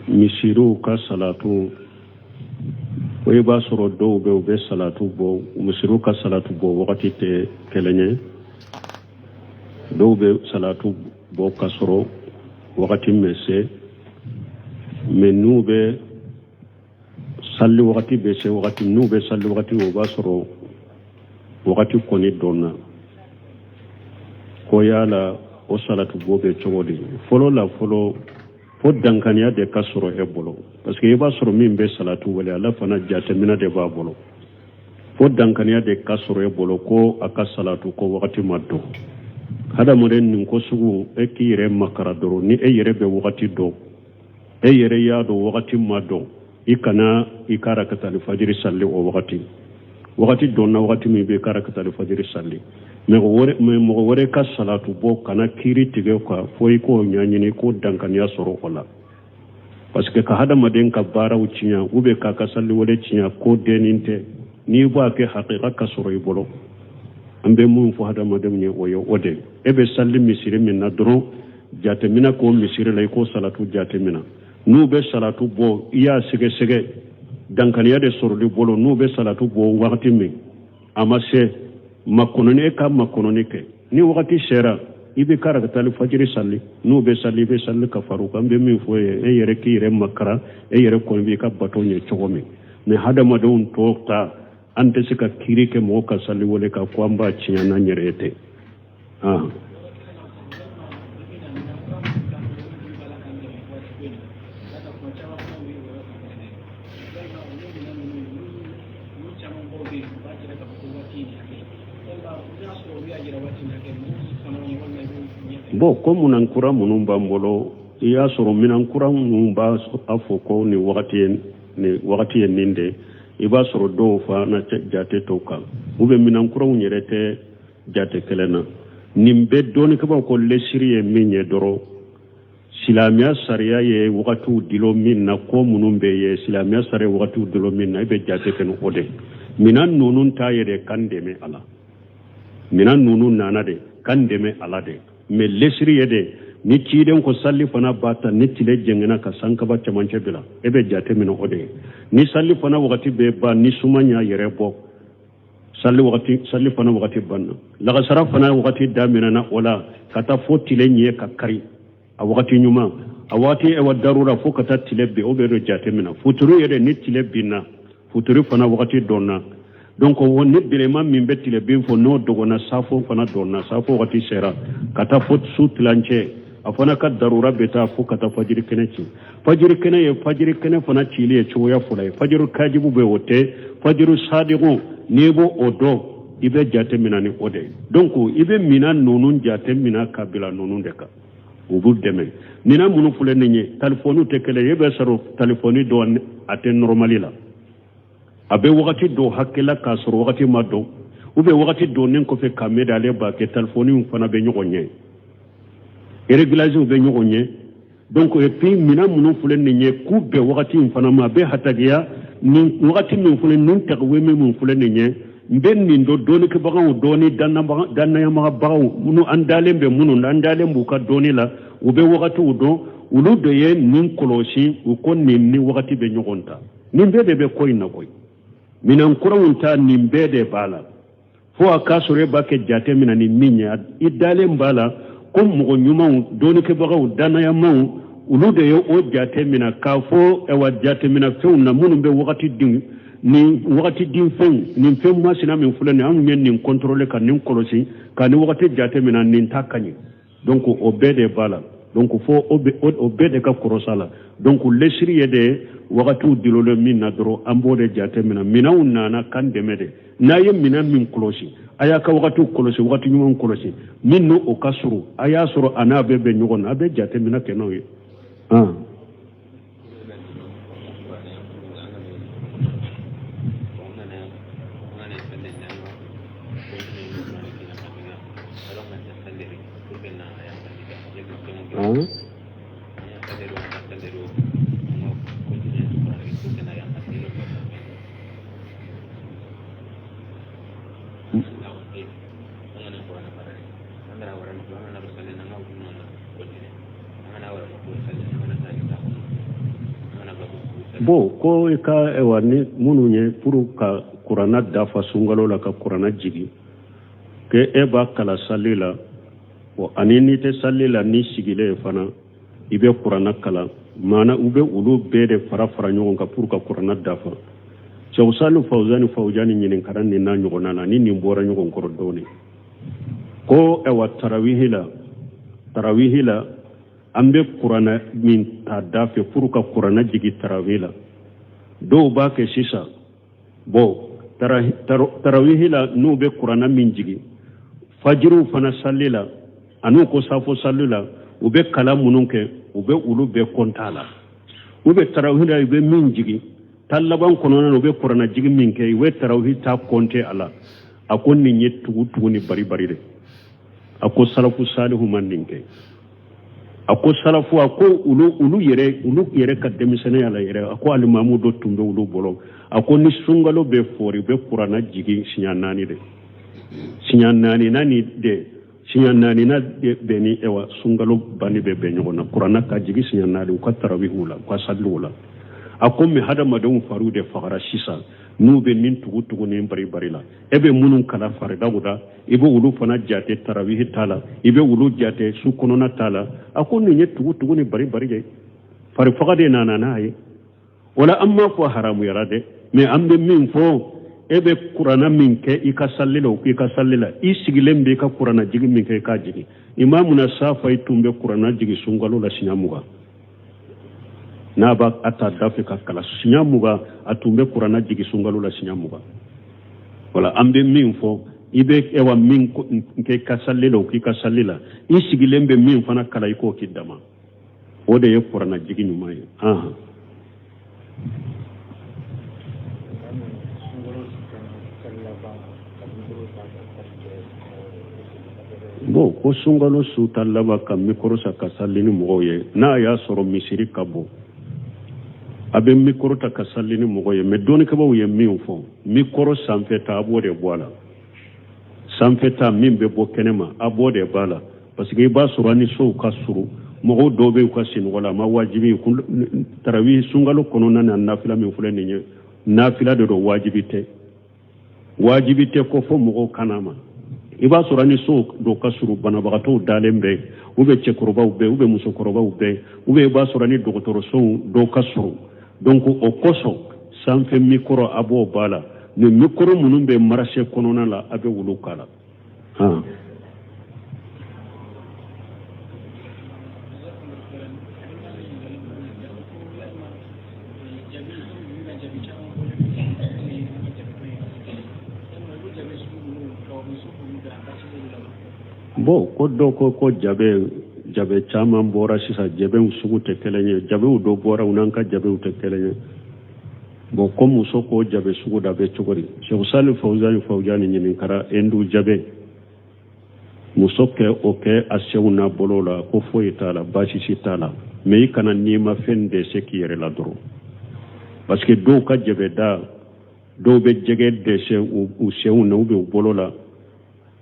Misiriw ka salatu o, i b'a sɔrɔ dɔw bɛ, u bɛ salatu bɔ, misiriw ka salatu bɔ wagati tɛ kelen ye. Dɔw bɛ salatu bɔ ka sɔrɔ wagati ma se, mais n'u bɛ sali wagati bɛ se wagati, n'u bɛ sali wagati, o b'a sɔrɔ wagati kɔni dɔnna. Ko yala o salatu bɔ bɛ cogo di? Fɔlɔ la fɔlɔ, fo dankaniya de ka sɔrɔ e bolo, parce que i b'a sɔrɔ min bɛ salatu wele, ala fana jateminɛ de b'a bolo. Fo dankaniya de ka sɔrɔ e bolo ko a ka salatu ko wagati ma dɔn. Hadamaden nin ko sugu, e k'i yɛrɛ makara dɔrɔn. Ni e yɛrɛ bɛ wagati dɔn, e yɛrɛ y'a dɔn wagati ma dɔn, i kana i ka rakatali fajiri salli o wagati. Wagati dɔnna wagati min, bɛ ka rakatali fajiri salli. Mais mɔgɔ wɛrɛ ka salatu bɔ, kana kiiri tigɛ kan fo i k'o ɲɛɲini, k'o dankaniya sɔrɔ o la, parce que ka hadamaden ka baaraw tiɲɛ ou bien k'a ka sali wele tiɲɛ, ko dennin tɛ. N'i b'a kɛ, hakika ka sɔrɔ i bolo. An bɛ mun fɔ hadamadenw ye, o ye o de e bɛ sali misiri min na dɔrɔn, jateminɛ k'o misiri la, i k'o salatu jateminɛ. N'u bɛ salatu bɔ, i y'a sɛgɛsɛgɛ, dankaniya de sɔrɔli bolo. N'u bɛ salatu bɔ wagati min, a ma se makɔnɔni, e ka makɔnɔni kɛ. Ni wagati sera, i bɛ ka rakatali fajiri sali. N'u bɛ sali, i bɛ sali ka far'u kan. N bɛ min fɔ ye, e yɛrɛ k'i yɛrɛ makara, e yɛrɛ kɔni b'i ka bato ɲɛ cogo min. Mais hadamadenw tɔw ta, an tɛ se ka kiiri kɛ mɔgɔ ka sali wele ka ko an b'a tiɲɛ n'an yɛrɛ ye tɛ. Ah. Bon, ko minan kura minnu b'an bolo, i y'a sɔrɔ minan kura minnu b'a a fɔ ko nin wagati ye nin wagati ye nin de, i b'a sɔrɔ dɔw fana jate t'o kan, ou bien minan kuraw yɛrɛ tɛ jate kelen na. Nin bɛɛ dɔnnikɛbaaw ko lesiri ye min ye dɔrɔn, silamɛya sariya ye wagatiw dilo min na, ko minnu bɛ ye silamɛya sariya wagatiw dilo min na, i bɛ jate kɛ ni o de. Minan ninnu ta yɛrɛ kan dɛmɛ a la, minan ninnu nana de kan dɛmɛ a la de. Mais lesiri ye de, ni ciden ko sali fana b'a ta ni tile jɛngɛna ka sankaba cɛmancɛ bila, e bɛ jate minɛ o de ye. Ni sali fana wagati bɛ ban ni suman y'a yɛrɛ bɔ, sali wagati, sali fana wagati banna. Lagasara fana wagati daminɛna o la ka taa fo tile ɲɛ ka kari, a wagati ɲuman, a wagati ewa darura, fo ka taa tile bin, o bɛ don jate minɛ. Futuru yɛrɛ, ni tile binna, futuri fana wagati dɔnna. Donc ni bilenman min bɛ tile bin fɔ, n'o dɔgɔnna, safo fana dɔnna, safo wagati sera ka taa fo su tilancɛ, a fana ka darura bɛ taa fo ka taa fajiri kɛnɛ ci. Fajiri kɛnɛ ye, fajiri kɛnɛ fana cili ye cogoya fila ye. Fajiri kajibu bɛ, o tɛ fajiri sadiku. N'i b'o o dɔn, i bɛ jate minɛ ni o de ye. Donc i bɛ minan ninnu jate minɛ ka bila ninnu de kan, u b'u dɛmɛ. Minan minnu filɛ nin ye, talifɔniw tɛ kelen ye. E bɛ sɔrɔ talifɔni dɔ, a tɛ nɔrɔmali la, a bɛ wagati dɔw hakɛ la k'a sɔrɔ wagati ma dɔn, ou bien wagati dɔnnen kɔfɛ k'a mɛn ale b'a kɛ. Talifɔniw fana bɛ ɲɔgɔn ɲɛ, réglagew bɛ ɲɔgɔn ɲɛ. Donc et puis minan minnu filɛ nin ye, k'u bɛn wagati in fana ma, a bɛ hatagiya nin wagati min filɛ nin, tagwimi min filɛ nin ye. N bɛ nin dɔn, dɔnnikɛbagaw, dɔnni dannayamabagaw minnu an dalen bɛ minnu na, an dalen b'u ka dɔnni la, u bɛ wagatiw dɔn, olu de ye nin kɔlɔsi. U ko nin ni wagati bɛ ɲɔgɔn ta. Nin bɛɛ de bɛ ko in na koyi. Minan kuraw ta, nin bɛɛ de b'a la, fo a k'a sɔrɔ e b'a kɛ jate minɛ ni min ye, i dalen b'a la ko mɔgɔ ɲumanw, dɔnnikɛbagaw, dannayamaw, olu de ye o jate minɛ k'a fɔ ɛwa jateminɛ fɛnw na minnu bɛ wagati di, nin wagati di fɛnw, nin fɛn masina min filɛ nin, anw ye nin contrôler ka nin kɔlɔsi ka nin wagati jate minɛ, nin ta ka ɲi. Donc o bɛɛ de b'a la. Donc fo o bɛɛ de ka kɔrɔsa la. Donc lesiri ye de, wagatiw dilolen min na dɔrɔn, an b'o de jate minɛ. Minɛnw nana kan dɛmɛ de. N'a ye minɛn min kɔlɔsi, a y'a ka wagatiw kɔlɔsi, wagati ɲuman kɔlɔsi min n'o o ka surun, a y'a sɔrɔ a n'a bɛ bɛn ɲɔgɔn na, a bɛ jate minɛ kɛ n'o ye. Bon, ko i ka ɛwa ni minnu ye pour ka kuranna dafa sunkalo la, ka kuranna jigi ke e b'a kala sali la, bon, ani n'i tɛ sali la, n'i sigilen fana i bɛ kuranna kalan, maana u bɛ olu bɛɛ de fara fara ɲɔgɔn kan pour ka kuranna dafa. Sɛku Salihu Fawuzani Fawuzani ɲininkara nin n'a ɲɔgɔnna na, ni nin bɔra ɲɔgɔn kɔrɔ dɔɔnin, ko ɛwa tarawihi la an bɛ kuranna min ta da fɛ pour ka kuranna jigi tarawihi la, dɔw b'a kɛ sisan, bon, tarawihi la n'u bɛ kuranna min jigi, fajiriw fana sali la an'u ko safo sali la, u bɛ kalan minnu kɛ, u bɛ olu bɛɛ kɔnta la. U bɛ tarawihi la, u bɛ min jigi ta laban kɔnɔna na, u bɛ kuranna jigi min kɛ, u bɛ tarawihi ta kɔnte a la. A ko nin ye tugu tugu ni bari bari de. A ko salafu salihu ma nin kɛ. A ko salafu, a ko olu yɛrɛ ka denmisɛnninya la yɛrɛ, a ko alimamu dɔ tun bɛ olu bolo, a ko ni sunkalo bɛ fɔri, u bɛ kuranna jigin siɲɛ naani de, siɲɛ naani naani de, siɲɛ naani na de bɛn ni ɛwa sunkalo banni bɛ bɛn ɲɔgɔn na, kuranna ka jigin siɲɛ naani u ka tarawihiw la, u ka saliw la. A ko mɛ hadamadenw fariw de fagara sisan, n'u bɛ nin tugu tugu ni bari bari la, e bɛ minnu kala faridaw la, i bɛ olu fana jate tarawihi ta la, i bɛ olu jate su kɔnɔna ta la. A ko nin ye tugu tugu ni bari bari de, farifaga de nana n'a ye. O la an m'a fɔ haramuyara dɛ, mɛ an bɛ min fɔ, e bɛ kuranna min kɛ i ka sali la, o k'i ka sali la, i sigilen bɛ i ka kuranna jigin min kɛ, i k'a jigin. Imamuna Safayi tun bɛ kuranna jigin sunkalo la siɲɛ 20, n'a b'a a ta da fɛ ka kalan siɲɛ 20, a tun bɛ kuranna jigin sunkalo la siɲɛ 20. Wala an bɛ min fɔ, i bɛ ɛwa min kɛ i ka sali la, o k'i ka sali la, i sigilen bɛ min fana kalan, i k'o k'i dama, o de ye kuranna jigin ɲuman ye. Ahan. Bon, ko sunkalo su ta laban ka mikoro sa ka sali ni mɔgɔw ye, n'a y'a sɔrɔ misiri ka bon, a bɛ mikoro ta ka sali ni mɔgɔw ye. Mɛ dɔnnikɛbaaw ye min fɔ, mikoro sanfɛ ta, a b'o de bɔ a la. Sanfɛ ta min bɛ bɔ kɛnɛma, a b'o de b'a la, parce que i b'a sɔrɔ ani sow ka surun, mɔgɔw dɔw bɛ u ka sinɔgɔ la, a ma wajibi. Tarawi sunkalo kɔnɔna na, nafila min filɛ nin ye, nafila de don, wajibi tɛ, wajibi tɛ ko fo mɔgɔw kana ma. I b'a sɔrɔ ni so dɔ ka surun, banabagatɔw dalen bɛ, u bɛ cɛkɔrɔbaw bɛ, u bɛ musokɔrɔbaw bɛ, u bɛ i b'a sɔrɔ ni dɔgɔtɔrɔsow dɔw ka surun. Donc o kosɔn sanfɛ mikɔrɔ, a b'o ba la. Ni mikɔrɔ minnu bɛ marché kɔnɔna la, a bɛ wulu k'a la han. Bon, ko dɔ ko jabe caman bɔra sisan, jabew sugu tɛ kelen ye, jabew dɔ bɔra, u n'an ka jabew tɛ kelen ye. Bon, ko muso ko jabe sugu da bɛ cogo di? Cheikh Salih Fawzani Fawzani ɲininkara hindu jabe, muso kɛ o kɛ a senw n'a bolo la, ko foyi t'a la, baasi si t'a la, mɛ i kana nimafɛn dɛsɛ k'i yɛrɛ la dɔrɔn, parce que dɔw ka jabeda, dɔw bɛ jɛgɛ dɛsɛ u senw na, u bɛ u bolo la.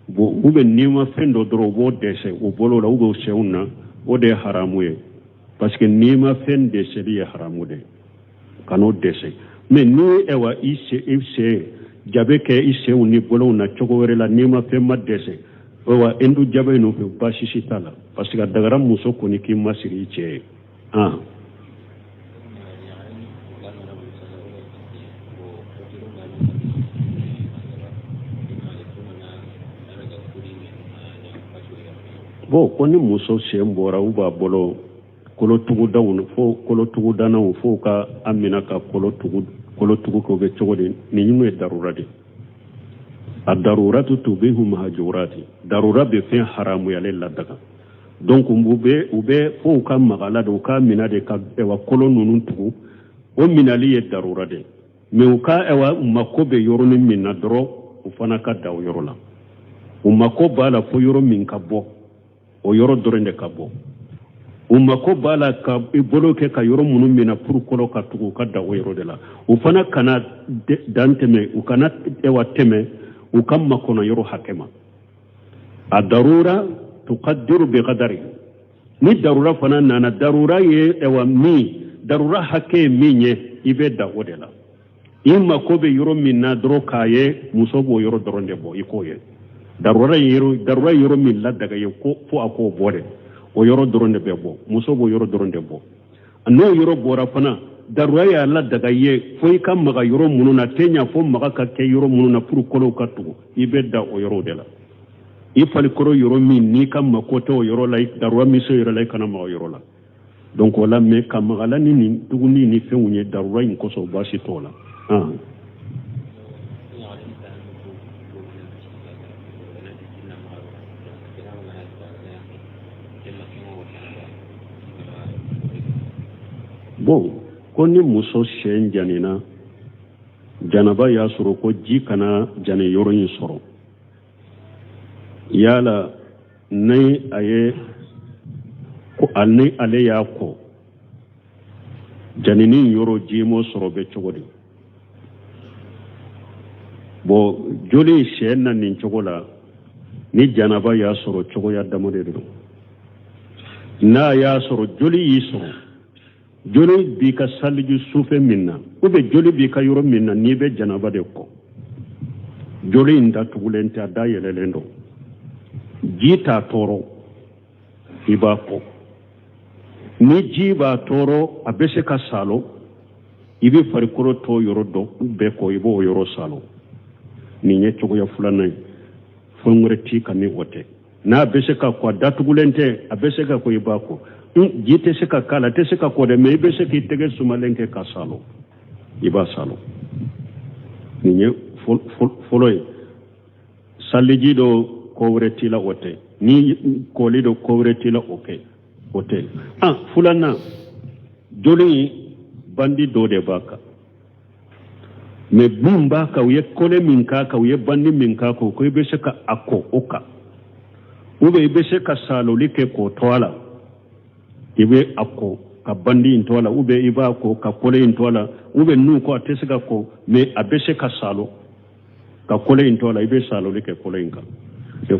Bon, u bɛ nimafɛn dɔ dɔrɔn, u b'o dɛsɛ u bolo la, u bɛ u senw na, o de ye haramu ye, parce que nimafɛn dɛsɛli ye haramu de ye, kan'o dɛsɛ. Mɛ ni ɛwa i sen jabe kɛ i senw ni bolow na cogo wɛrɛ la, nimafɛn ma dɛsɛ, ɛwa hindu jabe ninnu fɛ, baasi si t'a la, parce que a dagara muso kɔni k'i masiri i cɛ ye han. Bon, ko ni muso sen bɔra, u b'a bolo kolotugudaw, fo kolotugudanaw, fo ka a minɛ ka kolotugu, kolotugu kɛ, o bɛ cogo di? Nin ye darura de. A daruratu tubihu mahjurati, darura bɛ fɛn haramuyalen ladaga. Donc u bɛ fo u ka magala de, u ka minɛ de ka ɛwa kolo ninnu tugu, o minɛli ye darura de. Mɛ u ka ɛwa u mako bɛ yɔrɔnin min na dɔrɔn, u fana ka da o yɔrɔ la. U mako b'a la fo yɔrɔ min ka bɔ, o yɔrɔ dɔrɔn de ka bɔ. U mako b'a la ka i bolo kɛ ka yɔrɔ minnu minɛ pour kolo ka tugu, u ka da o yɔrɔ de la. U fana kana dan tɛmɛ, u kana ɛwa tɛmɛ u ka makɔnɔ yɔrɔ hakɛ ma. A darura tuqaddiru bi qadari, ni darura fana nana, darura ye ɛwa min, darura hakɛ ye min ye. i bɛ dan o de la. I mako bɛ yɔrɔ min na dɔrɔn k'a ye, muso b'o yɔrɔ dɔrɔn de bɔ i k'o ye. Darura ye yɔrɔ min ladaga ye ko fo a k'o bɔ de, o yɔrɔ dɔrɔn de bɛ bɔ, muso b'o yɔrɔ dɔrɔn de bɔ. N'o yɔrɔ bɔra fana, darura y'a ladaga ye fo i ka maga yɔrɔ minnu na, tɛ ɲa fo maga ka kɛ yɔrɔ minnu na pour kolow ka tugu, i bɛ dan o yɔrɔw de la. I farikolo yɔrɔ min n'i ka mako tɛ o yɔrɔ la, darura min se yɔrɔ la, i kana maga o yɔrɔ la. Donc o la, mais ka magala ni nin tuguni ni fɛnw ye darura in kosɔn, baasi t'o la. Bon, ko ni muso sen janina, janaba y'a sɔrɔ, ko ji kana jani yɔrɔ in sɔrɔ, yala ni a ye ko ni ale y'a ko janini yɔrɔ ji m'o sɔrɔ, bɛ cogo di? Bon, joli sen na nin cogo la, ni janaba y'a sɔrɔ, cogoya dama de don. N'a y'a sɔrɔ joli y'i sɔrɔ, joli b'i ka saliji sufɛ min na, ou bien joli b'i ka yɔrɔ min na, n'i bɛ janaba de kɔ, joli in datugulen tɛ, a da yɛlɛlen don, ji t'a tɔɔrɔ, i b'a kɔ. Ni ji b'a tɔɔrɔ, a bɛ se ka salo, i bɛ farikolo tɔ yɔrɔ dɔ bɛɛ kɔ, i b'o yɔrɔ salo. Nin ye cogoya filanan ye, fɛn wɛrɛ t'i kan ni o tɛ. N'a bɛ se ka kɔ, a datugulen tɛ, a bɛ se ka kɔ, i b'a kɔ. Ji tɛ se ka k'a la, a tɛ se ka kɔ dɛ, mais i bɛ se k'i tɛgɛ sumalen kɛ ka salo, i b'a salo. Nin ye fɔlɔ ye. Saliji dɔ ko wɛrɛ t'i la, o tɛ. Ni kɔli dɔ ko wɛrɛ t'i la, o kɛ, o tɛ. Filanan, joli bandi dɔ de b'a kan, mais min b'a kan, u ye kole min k'a kan, u ye bandi min k'a kan, ko i bɛ se ka a kɔ o kan, ou bien i bɛ se ka saloli kɛ k'o to a la. I bɛ a ko ka bandi in to a la, ou bien i b'a ko ka kole in to a la, ou bien n'u ko a tɛ se ka ko, mais a bɛ se ka salo ka kole in to a la, i bɛ saloli kɛ kole in kan.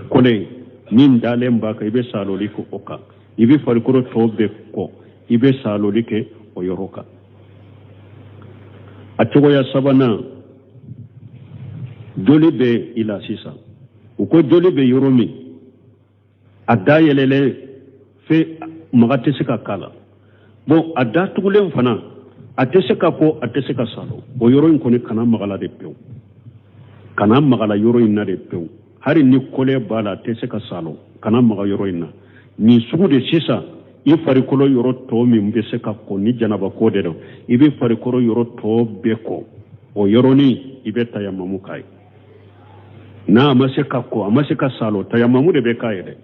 Kole in min dalen b'a kan, i bɛ saloli kɛ o kan. I bɛ farikolo tɔ bɛɛ kɔ, i bɛ saloli kɛ o yɔrɔ kan. A cogoya sabanan, joli bɛ i la sisan, u ko joli bɛ yɔrɔ min, a da yɛlɛlen fɛ, maga tɛ se ka k'a la. Bon, a datugulen fana, a tɛ se ka ko, a tɛ se ka salo, o yɔrɔ in kɔni kana magala de pewu, kana magala yɔrɔ in na de pewu. Hali ni kɔlɛ b'a la, a tɛ se ka salo, kana maga yɔrɔ in na. Nin sugu de sisan, i farikolo yɔrɔ tɔ min bɛ se ka ko ni janaba ko de don, i bɛ farikolo yɔrɔ tɔ bɛɛ ko, o yɔrɔnin i bɛ tayamamu k'a ye. N'a ma se ka ko, a ma se ka salo, tayamamu de bɛ k'a ye dɛ.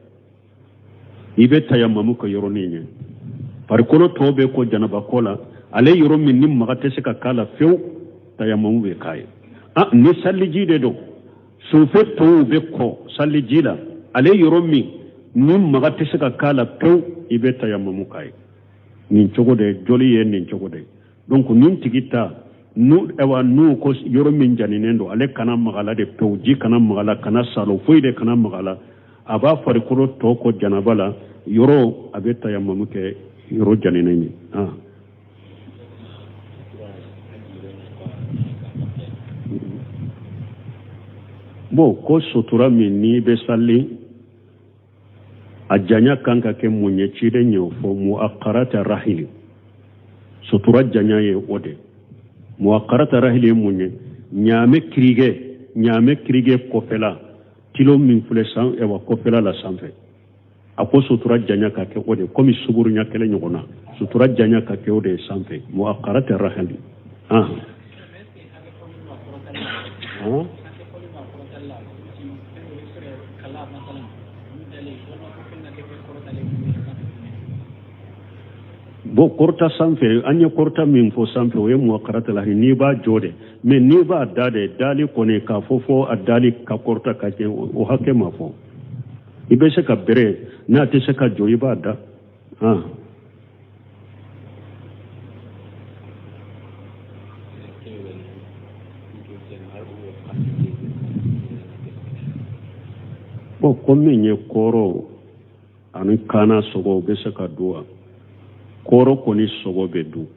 I bɛ tayamamu kɛ yɔrɔnin ye. Farikolo tɔ bɛ ko janaba ko la, ale yɔrɔ min ni maga tɛ se ka k'a la fewu, tayamamu bɛ k'a ye. Ni saliji de don, sufɛ tɔw bɛ kɔ saliji la, ale yɔrɔ min ni maga tɛ se ka k'a la pewu, i bɛ tayamamu k'a ye. Nin cogo de joli ye, nin cogo de. Donc nin tigi ta n'u ayiwa n'u ko yɔrɔ min janinen don, ale kana magala de pewu, ji kana magala, kana salo, foyi de kana magala. A b'a farikolo tɔ kɔ janaba la, yɔrɔ a bɛ tayamamu kɛ yɔrɔ janinen ye. Bon, ko sutura min n'i bɛ sali, a janya kan ka kɛ mun ye? Ciden y'o fɔ, muakarata rahili, sutura janya ye o de. Muakarata rahili ye mun ye? Ɲaamɛ kirige, ɲaamɛ kirige kɔfɛla tilo min filɛ san ɛwa kɔfɛla la sanfɛ, a ko sutura janya ka kɛ o de, komi sugurunya kelen ɲɔgɔn na, sutura janya ka kɛ o de ye sanfɛ, muakarata rahili. Bon, kɔrɔta sanfɛ, an ye kɔrɔta min fɔ sanfɛ, o ye muakarata la, n'i b'a jɔ de. Mais n'i b'a da de, dali kɔni k'a fɔ fɔ a dali ka kɔrɔta ka kɛ o hakɛ ma fɔ. I bɛ se ka bɛrɛ, n'a tɛ se ka jɔ, i b'a da. Bon, ko min ye kɔrɔ ani kaana sogo bɛ se ka dun wa? Kɔrɔ kɔni sogo bɛ dun.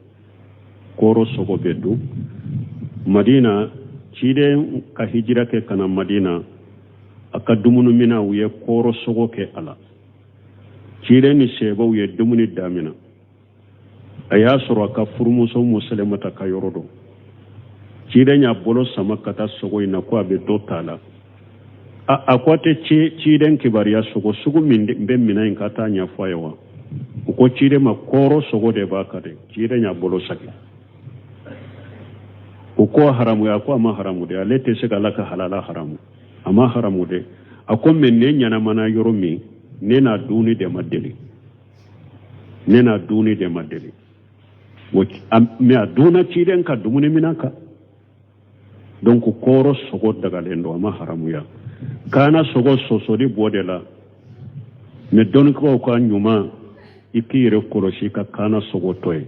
Kɔɔrɔ sogo bɛ dun Madina. Ciden ka hijira kɛ ka na Madina, a ka dumuni minan, u ye kɔɔrɔ sogo kɛ a la. Ciden ni sahabaw ye dumuni damina, a y'a sɔrɔ a ka furumuso Musalimata ka yɔrɔ don. Ciden y'a bolo sama ka taa sogo in na ko a bɛ dɔ ta a la. A ko a tɛ ciden kibaruya sogo sugu min bɛ minɛn in ka taa ɲɛfɔ a ye wa? U ko ciden ma kɔɔrɔ sogo de b'a kan dɛ. Ciden y'a bolo sagi. U ko haramu? A ko a ma haramu dɛ, ale tɛ se ka Ala ka halala haramu, a ma haramu dɛ. A ko mɛ ne ɲɛnamana yɔrɔ min, ne n'a dunni de ma deli, ne n'a dunni de ma deli. Mɛ a dunna ciden ka dumuni minan kan. Donc kɔɔrɔ sogo dagalen don, a ma haramuya. Kaana sogo, sɔsɔli b'o de la. Mɛ dɔnnikɛlaw ka ɲuman, i k'i yɛrɛ kɔlɔsi ka kaana sogo to yen,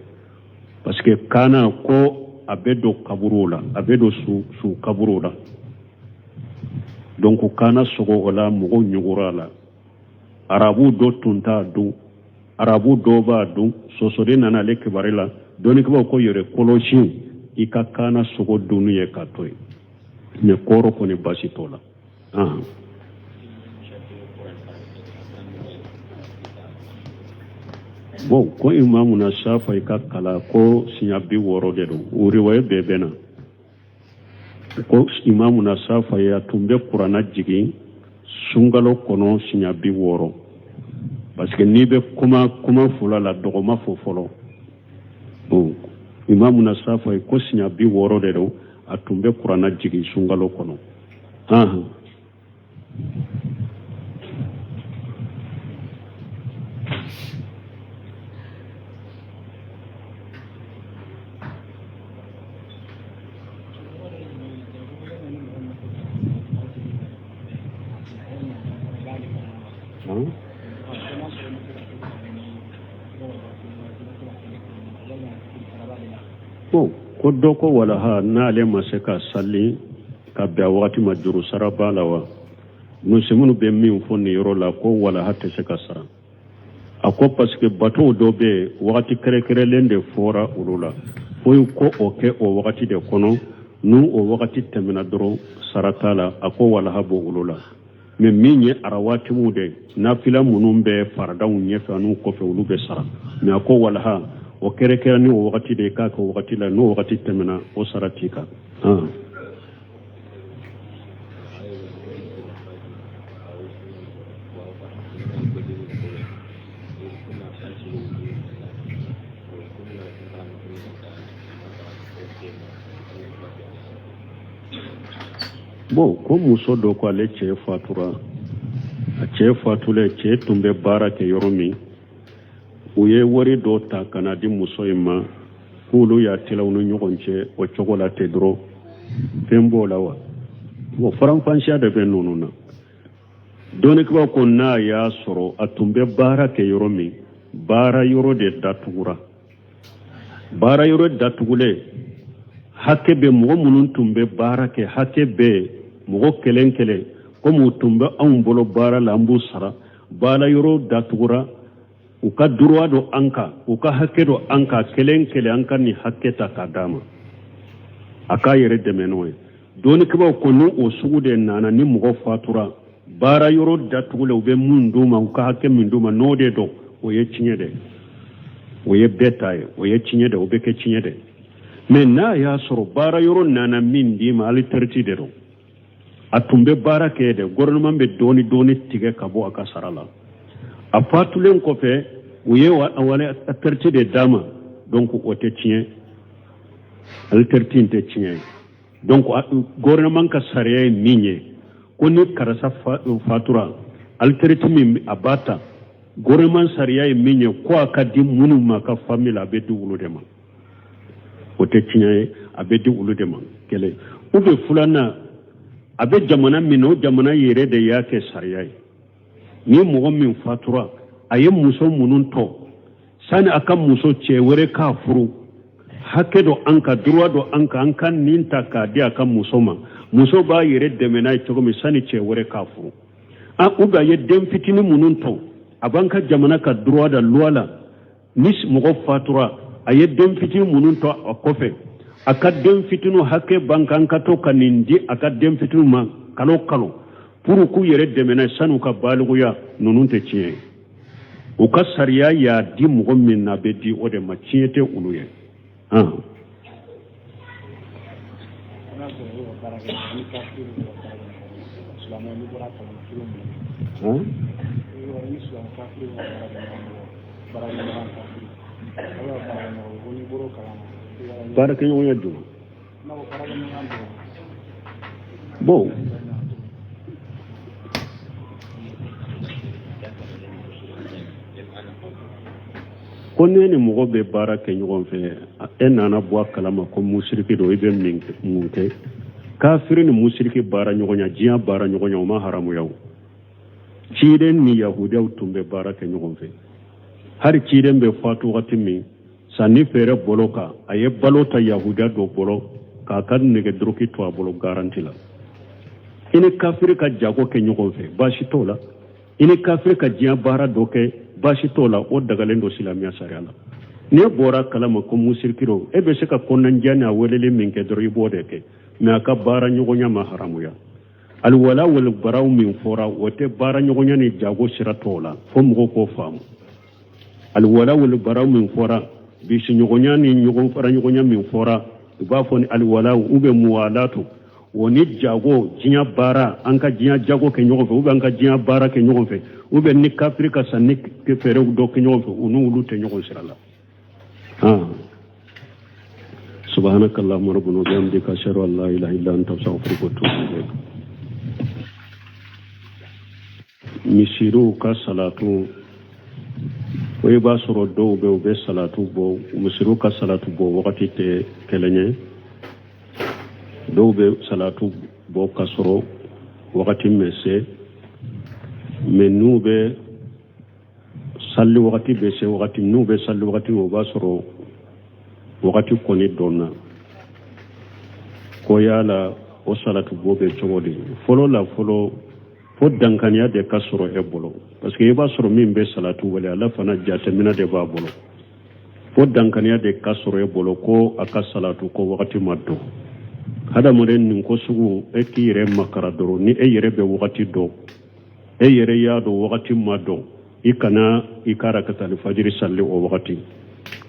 parce que kaana ko a bɛ don kaburuw la, a bɛ don su kaburuw la. Donc kaana sogo, o la mɔgɔw ɲugura a la. Arabu dɔ tun t'a dun, arabu dɔw b'a dun. Sɔsɔli nana ale kibari la. Dɔnnikɛbaw ko yɛrɛ kɔlɔsi i ka kaana sogo dunni ye ka to yen. Mɛ kɔɔrɔ kɔni, baasi t'o la. Bon, ko Imamuna Safayi ka kala ko siɲɛ 60 de don, o riwaya bɛɛ bɛ na ko Imamuna Safayi a tun bɛ Kuranna jigin sunkalo kɔnɔ siɲɛ 60, parce que n'i bɛ kuma kuma fɔlɔ la, dɔgɔma fɔ fɔlɔ. Bon, Imamuna Safayi ko siɲɛ 60 de don a tun bɛ Kuranna jigin sunkalo kɔnɔ. Bon, ko dɔ ko walaha n'ale ma se ka sali ka bɛn a wagati ma, juru sara b'a la wa? Musominnu bɛ min fɔ nin yɔrɔ la, ko walaha tɛ se ka sara. A ko parce que batow dɔ bɛ yen, wagati kɛrɛnkɛrɛnlen de fɔra olu la, fo i ko o kɛ o wagati de kɔnɔ. N'u o wagati tɛmɛna dɔrɔn, sara t'a la. A ko walaha b'o olu la. Mɛ min ye arawatibu de, nafila minnu bɛ faradaw ɲɛfɛ an'u kɔfɛ, olu bɛ sara. Mɛ a ko walaha o kɛrɛnkɛrɛn ni o wagati de ye, k'a kɛ o wagati la, n'o wagati tɛmɛna, o sara t'i kan. Bon, ko muso dɔ ko ale cɛ fatura. A cɛ fatulen, cɛ tun bɛ baara kɛ yɔrɔ min, u ye wari dɔ ta ka na di muso in ma k'olu y'a tila u ni ɲɔgɔn cɛ o cogo la ten dɔrɔn. Fɛn b'o la wa? Bon, faranfasiya de bɛ ninnu na. Dɔnnikɛbaw ko n'a y'a sɔrɔ a tun bɛ baara kɛ yɔrɔ min, baara yɔrɔ de datugura. Baara yɔrɔ datugulen, hakɛ bɛ mɔgɔ minnu tun bɛ baara kɛ, hakɛ bɛ mɔgɔ kelen kelen, komi u tun bɛ anw bolo baara la, an b'u sara. Baara yɔrɔ datugura, u ka droit don an kan, u ka hakɛ don an kan, kelen kelen an ka nin hakɛ ta k'a d'a ma, a k'a yɛrɛ dɛmɛ n'o ye. Dɔnnikɛbaw ko ni o sugu de nana, ni mɔgɔ fatura, baara yɔrɔ datugulen, u bɛ mun d'u ma, u ka hakɛ min d'u ma, n'o de don, o ye tiɲɛ de, o ye bɛɛ ta ye, o ye tiɲɛ de, o bɛ kɛ tiɲɛ de. Mɛ n'a y'a sɔrɔ baara yɔrɔ nana min d'i ma, alitɛriti de don, a tun bɛ baara kɛ de, gouvernement bɛ dɔɔni dɔɔni tigɛ ka bɔ a ka sara la, a fatulen kɔfɛ u ye alitɛriti de d'a ma, donc o tɛ tiɲɛ, alitɛriti in tɛ tiɲɛ ye. Donc gouvernement ka sariya ye min ye, ko ni karisa fatura, alitɛriti min a b'a ta, gouvernement sariya ye min ye ko a ka di minnu ma ka famille la, a bɛ di olu de ma. O tɛ tiɲɛ ye, a bɛ di olu de ma, kelen. Ou bien filanan, a bɛ jamana min na, o jamana yɛrɛ de y'a kɛ sariya ye, ni mɔgɔ min fatura, a ye muso minnu tɔ, sani a ka muso cɛ wɛrɛ k'a furu, hakɛ dɔ an ka droit dɔ an kan, an ka nin ta k'a di a ka muso ma, muso b'a yɛrɛ dɛmɛ n'a ye cogo min sani cɛ wɛrɛ k'a furu. An ou bien a ye den fitinin minnu tɔ, a b'an ka jamana ka droit da loi la, ni mɔgɔ fatura, A ye den fitinin minnu to a kɔfɛ, a ka den fitinin hakɛ b'an kan ka to ka nin di a ka den fitinin ma kalo kalo pour k'u yɛrɛ dɛmɛ n'a ye san'u ka balikuya. Ninnu tɛ tiɲɛ ye. U ka sariya y'a di mɔgɔ min na, a bɛ di o de ma. Tiɲɛ tɛ olu ye. Baarakɛɲɔgɔnya jumɛn? Bon, ko ne ni mɔgɔ bɛ baara kɛ ɲɔgɔn fɛ, e nana bɔ a kalama ko musiriki don, i bɛ mun kɛ? Kafiri ni musiriki baara ɲɔgɔnya, diɲɛ baara ɲɔgɔnya, o ma haramuya. O ciden ni yahudiyaw tun bɛ baara kɛ ɲɔgɔn fɛ. Hali ciden bɛ fatu wagati min, sanni feere bolo kan, a ye balo ta yahudiya dɔ bolo k'a ka nɛgɛ doroki to a bolo garanti la. I ni kafiri ka jago kɛ ɲɔgɔn fɛ, baasi t'o la. I ni kafiri ka diɲɛ baara dɔ kɛ, baasi t'o la. O dagalen don silamɛya sariya la. N'e bɔra kalama ko musiriki don, e bɛ se ka kɔnɔnajɛ ni a weleli min kɛ dɔrɔn, i b'o de kɛ, mɛ a ka baara ɲɔgɔnya ma haramuya. Aliwala wal baraw min fɔra, o tɛ baara ɲɔgɔnya ni jago sira t'o la, fo mɔgɔw k'o faamu. Aliwala wal baraw min fɔra, bisiɲɔgɔnya ni ɲɔgɔn fara ɲɔgɔnya min fɔra, u b'a fɔ ni aliwala u bɛ muwalatu, o ni jago, diɲɛ baara, an ka diɲɛ jago kɛ ɲɔgɔn fɛ, ou bien an ka diɲɛ baara kɛ ɲɔgɔn fɛ, ou bien ni kafiri ka sanni feerew dɔ kɛ ɲɔgɔn fɛ, u n'olu tɛ ɲɔgɔn sira la. Subhanaka allahumma rabbana wa bihamdika, ashhadu an la ilaha illa anta, astaghfiruka wa atubu ilayk. Misiriw ka salatu o, i b'a sɔrɔ dɔw bɛ, u bɛ salatu bɔ, misiriw ka salatu bɔ wagati tɛ kelen ye. Dɔw bɛ salatu bɔ ka sɔrɔ wagati ma se, mɛ n'u bɛ sali wagati bɛ se wagati, n'u bɛ sali wagati, o b'a sɔrɔ wagati kɔni dɔnna. Ko yala o salatu bɔ bɛ cogo di? Fɔlɔ la, fɔlɔ, fo dankaniya de ka sɔrɔ e bolo, parce que i b'a sɔrɔ min bɛ salatu wele, ala fana jateminɛ de b'a bolo. Fo dankaniya de ka sɔrɔ e bolo ko a ka salatu ko wagati ma dɔn. Hadamaden nin ko sugu, e k'i yɛrɛ makara dɔrɔn. Ni e yɛrɛ bɛ wagati dɔn, e yɛrɛ y'a dɔn wagati ma dɔn, i kana i ka rakatali fajiri salli o wagati.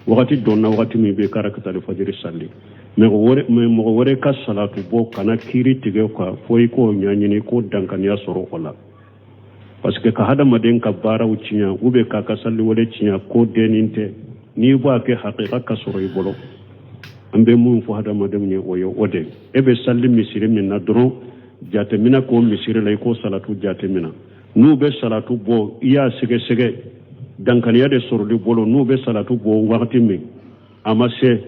Wagati dɔnna wagati min, bɛ ka rakatali fajiri salli. Mɛ mɔgɔ wɛrɛ ka salatu bɔ, kana kiiri tigɛ kan fo i k'o ɲɛɲini, k'o dankaniya sɔrɔ o la, parce que ka hadamaden ka baaraw tiɲɛ ou bien k'a ka sali wale tiɲɛ, ko dennin tɛ. N'i b'a kɛ, hakika ka sɔrɔ i bolo. An bɛ mun fɔ hadamadenw ye, o ye o de: e bɛ sali misiri min na dɔrɔn, jateminɛ k'o misiri la, i k'o salatu jateminɛ. N'u bɛ salatu bɔ, i y'a sɛgɛsɛgɛ, dankaniya de sɔrɔli bolo. N'u bɛ salatu bɔ wagati min, a ma se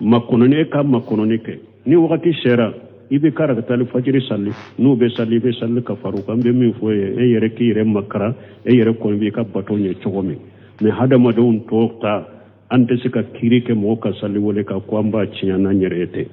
makɔnɔni, e ka makɔnɔni kɛ. Ni wagati sera, i bɛ ka rakatali fajiri sali. N'u bɛ sali, i bɛ sali ka far'u kan. N bɛ min fɔ ye, e yɛrɛ k'i yɛrɛ makara, e yɛrɛ kɔni b'i ka bato ɲɛ cogo min. Mɛ hadamadenw tɔw ta, an tɛ se ka kiiri kɛ mɔgɔ ka sali wele kan ko an b'a tiɲɛ n'an yɛrɛ ye tɛ.